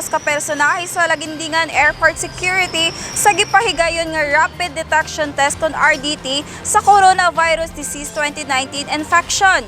32 ka personahe sa Laguindingan Airport Security sa gipahigayon nga Rapid Detection Test kon RDT sa Coronavirus Disease 2019 infection.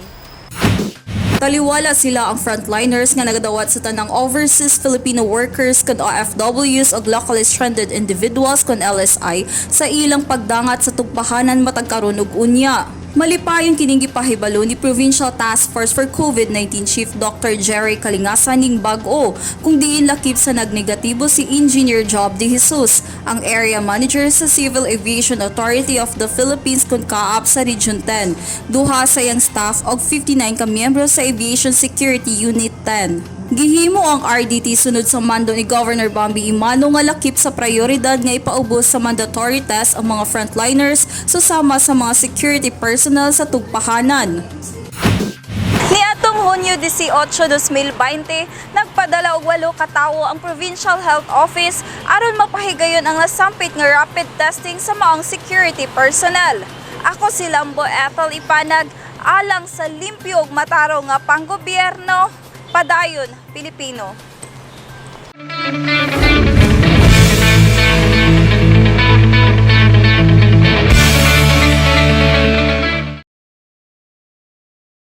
Taliwala sila ang frontliners nga nagadawat sa tanang overseas Filipino workers kon OFWs ug locally stranded individuals kon LSI sa ilang pagdangat sa tugpahanan matag karon ug unya. Malipayon kining gipahibalo ni Provincial Task Force for COVID-19 Chief Dr. Jerry Kalingasan ning bag-o, kung diin lakip sa nagnegatibo si Engineer Job De Jesus, ang Area Manager sa Civil Aviation Authority of the Philippines kon CAAP sa Region 10, duha sa iyang staff og 59 ka miyembro sa Aviation Security Unit 10. Gihimo ang RDT sunod sa mando ni Governor Bambi Emano nga lakip sa prioridad nga ipaubos sa mandatory test ang mga frontliners susama sa mga security personnel sa tugpahanan. Niadtong Hunyo 18, 2020, nagpadala og walo ka tawo ang Provincial Health Office aron mapahigayon ang nasampit nga rapid testing sa maong security personnel. Ako si Lambo Ethel Ipanag, alang sa limpyo ug matarong nga panggobyerno, padayon Pilipino.